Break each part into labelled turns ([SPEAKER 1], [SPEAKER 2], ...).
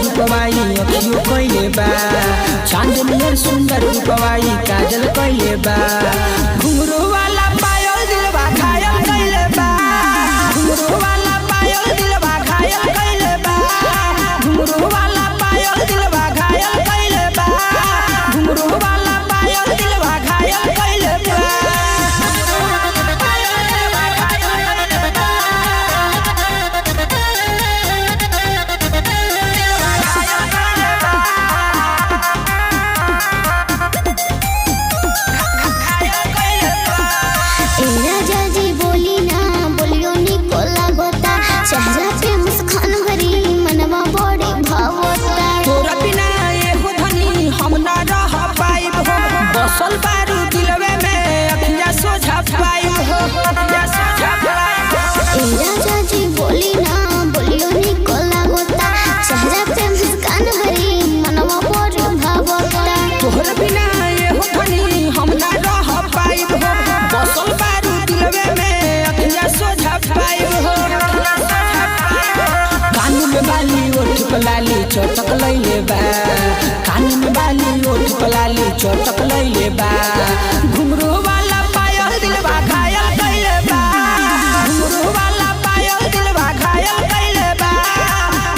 [SPEAKER 1] रूपवाई अखियो कइले बा, चांदनियर सुंदर रूपवाई काजल कइले बा। घुंघरू वाला पायल दिलवा घायल कइले बा, घुंघरू वाला पायल दिलवा घायल कइले बा, घुंघरू वाला पायल दिलवा घायल कइले बा, घुंघरू वाला पायल दिलवा घायल कइले बा।
[SPEAKER 2] ए राजा जी बोली ना बोलियो निको लागोता, चेहरा पे मुस्कान भरी मनवा बड़ी भावता।
[SPEAKER 1] तोरा बिना एहो धनी हम ना रह पाइब हो, बसल बारू दिलवे में अखिया सोझा पाइब हो, अखिया सोझा पाइब हो।
[SPEAKER 2] ए राजा जी बोली ना बोलियो निको लागोता, चेहरा पे मुस्कान भरी मनवा बड़ी भावता।
[SPEAKER 1] तोहरा बिना एहो धनी हम ना रह पाइब हो, बसल बारू दिलवे में अखिया सोझा पाइब हो, अखिया सोझा पाइब हो। कान में बाली ओठ पे लाली चटक लैले बा, कान में बाली ओठ पे लाली चटक लैले बा। घुंघरू वाला पायल दिलवा घायल कइले बा, घुंघरू वाला पायल दिलवा घायल कइले बा,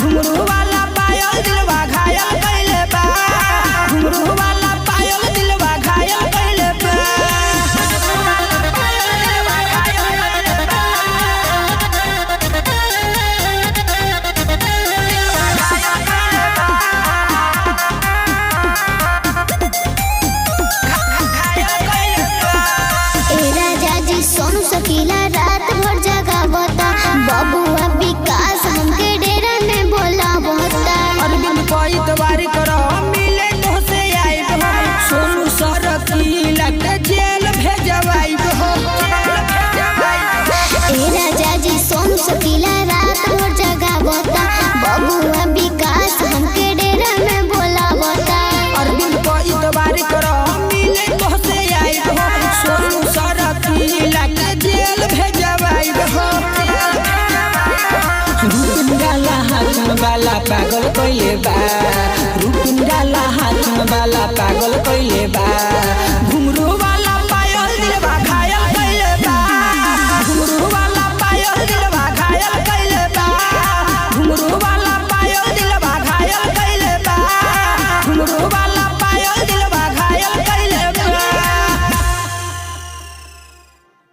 [SPEAKER 1] घुंघरू वाला पायल दिलवा घायल कइले बा, घुंघरू वाला पायल दिलवा घायल कइले बा।
[SPEAKER 2] ए राजा जी सोनू सकीला रात भर जगावता, बबुआ विकास हमके डेरा में बोलावता।
[SPEAKER 1] अरविंद पैतवा